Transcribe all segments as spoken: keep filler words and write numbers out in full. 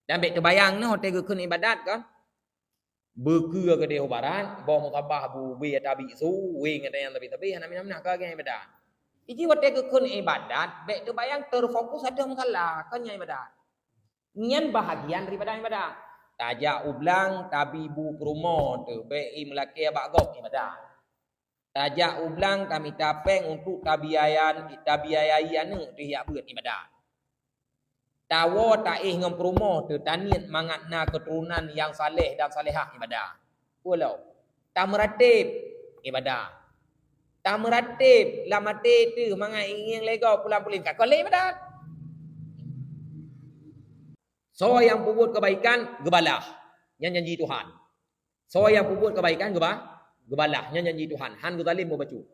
Dan bék teubayang neuh watée geukheun iébadat kan. Beukeue keudeh u barat, boh musabah bu, bie tabi su, weng nyang tabi-tabi, hana minah-minah ka lagée iébadat. Iji watée geukheun iébadat, bék teubayang terfokus ateueh musala, kan nyan iébadat. Nyan bahagian daripada iébadat. Tajak u blang, tabi bu peurumoh teuh, bék i meulakée bak gob iébadat. Tajak u blang tamita péng untuk tabiaya-, tabiayai aneuëk teuh jak beuet iébadat. Tawoe taéh ngon peurumoh teuh taniet mangat na keuturonan nyang saleh dan salehah iébadat. Peue lom? Tameuratéb iébadat. Tameuratéb lam até teuh mangat ingieng lé gob pulan-pulan ka kon lé iébadat. Soe nyang peubuet keubaikan geubalah. Nyan janji Tuhan. Soe nyang peubuet keubaikan geuba-, geubalah, nyan janji Tuhan, han geuzalim meubacut.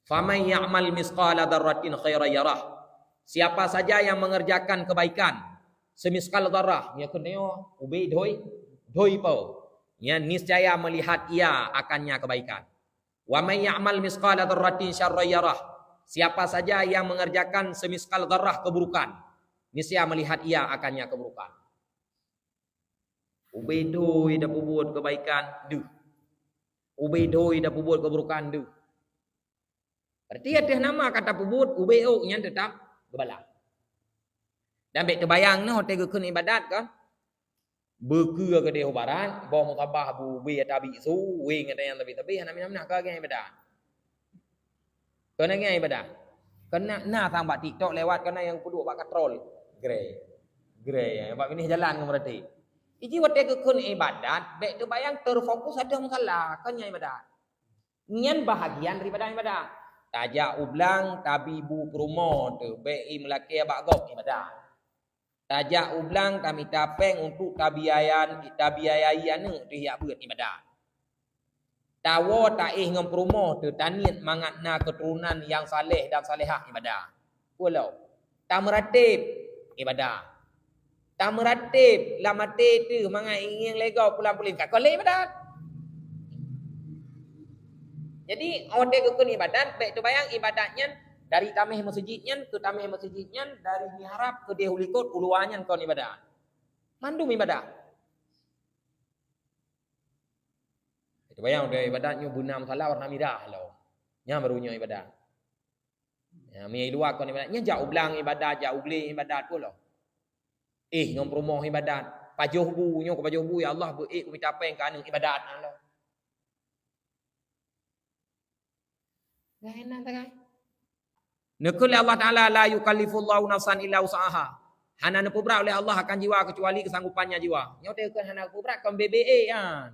"Faman ya'mal misqala dzarratin khairan yarah." Siapa saja yang mengerjakan kebaikan semiskal dzarrah, nyan keunoe ubé doi, doi po, nyan niscaya melihat ia akannya kebaikan. "Wa man ya'mal misqala dzarratin syarran yarah." Siapa saja yang mengerjakan semiskal dzarrah keburukan, niscaya melihat ia akannya keburukan. Ubé doi tapeubuet keubaikan deuh. Ubé doi tapeubuet keuburukan deuh. Berarti ateueh nama ka tapeubuet ubé ôk nyan teutap geubalah. Dan bék teubayang neuh watée geukheun iébadat kan. Beukeue keudeh u barat, boh musabah bu, bie tabi su, weng nyang tabi-tabi, hana minah-minah ka lagée iébadat. Kon lagée iébadat. Keunan na sang bak TikTok lewat, keunan nyang peuduek bak katrol. Grey. Grey, bak binéh jalan ngon meuratéb. Iji watée geukheun iébadat, bék teubayang terfokus ateueh musala, kon nyan iébadat. Nyan bahagian daripada iébadat. Tajak u blang, tabi bu peurumoh teuh, bék i meulakée bak gob iébadat. Tajak u blang tamita péng untuk tabiaya-, tabiayai aneuëk teuh jak beuet iébadat. Tawoe taéh ngon peurumoh teuh taniet mangat na keuturonan nyang saleh dan salehah iébadat. Peue lom? Tameuratéb iébadat. Tameuratéb lam até teuh mangat ingieng lé gob pulan-pulan ka kon lé iébadat. Jadi watée geukheun iébadat, bék teubayang iébadat nyan dari taméh meuseujid nyan keu taméh meuseujid nyan, dari mihrab keudeh u likot u luwa nyan kon iébadat. Mandum iébadat. Teubayang watée iébadat nyoe beuna musala warna mirah lom. Nyan baru nyoe iébadat. Ya, mi luwa kon iébadat. Nyan jak u blang iébadat, jak u glé iébadat peue lom. Éh ngon peurumoh iébadat. Pajoh bu, nyoe kupajoh bu, ya Allah, beu ék kumita péng keu aneuëk iébadat na lom. Laén na tagai. Neukheun lé Allah Taala, "La yukallifullahu nafsan illa wus'aha." Hana neupeubrat oleh Allah akan jiwa keucuali keusanggupannya jiwa. Nyoe teuh kheun hana neupeubrat kon B B A nyan.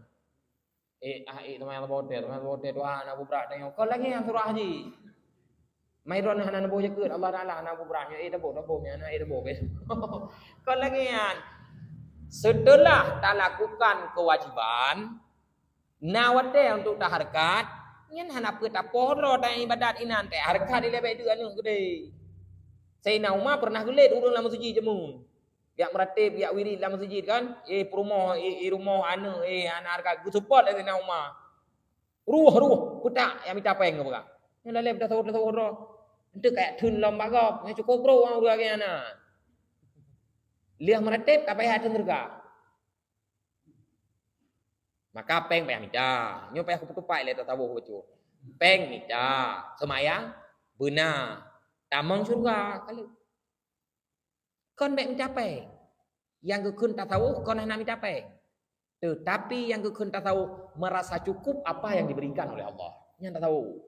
Eh, ah, eh, teuma bote, teuma bote, Tuhan, hana peubrat tanyoe. Kon lagée nyan surah haji. Mai droeneuh hana neuboh jakeuet, Allah Taala hana peubrat nyoe, eh, tabo, tabo, nyan, eh, tabo, beh. Kon lagée nyan. Seuteulah talakukan keuwajiban, na watée untuk tahareukat, nyan hana peuet tapoh droe taiébadat inan, taihareukat ilée bék deuek aneuëk keudeh. Saidina Umar peureunah geulet ureuëng lam meuseujid jameun. Jak meuratéb, jak wirid lam meuseujid kan, eh, peurumoh, eh, eh, rumoh aneuëk, eh, hana hareukat, geuseupôt lé Saidina Umar. Ruh, ruh, peutak, jak mita péng geupeugah. Nyan lalée beuta sawot-sawot droe. Eunteuk kayak theun lom bak gob, nyan cukôp droe ureuëng lagée nyan na. Lheueh meuratéb ka payah theun syeuruga. Maka péng payah mita. Nyoe payah kupeutupat lé tasawuf bacut. Péng mita, seumayang beuna, tamong syeuruga ka lheueh. Kon bék mita péng. Nyang geukheun tasawuf kon hana mita péng. Tetapi nyang geukheun tasawuf merasa cukup apa yang diberikan oleh Allah. Nyan tasawuf.